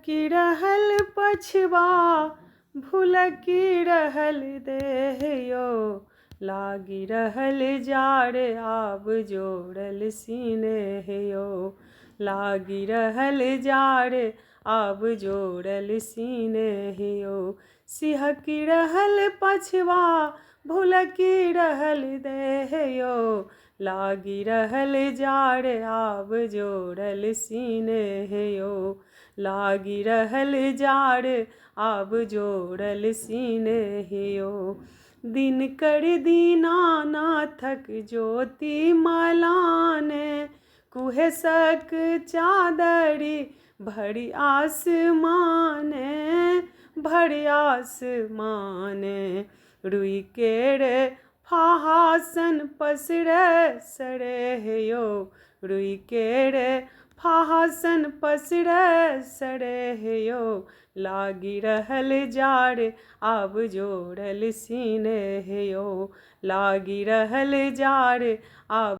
सिहकि रहल पछबा भुलकि रहल देह यौ, लागि रहल जाड़ आब जोड़ल सिनेह यौ, लागि रहल जाड़ आब जोड़ल सिनेह यौ। सिहकि रहल पछबा भुलकि रहल देह यौ, लागि रहल जाड़ आब जोड़ल सिनेह यौ, लागि रहल जाड़ आब जोड़ल सिनेह यौ। दिनकर दीनानाथक ज्योति मलाने, कुहेसक चादरि भरि आसमाने, भरि आसमाने। रुइ केर फहासन पसरै सरेह यौ, रुइ केर फहासन पसरै सरेह यौ, लागि रहल जाड़ आब जोड़ल सिनेह यौ, लागि रहल जाड़ आब।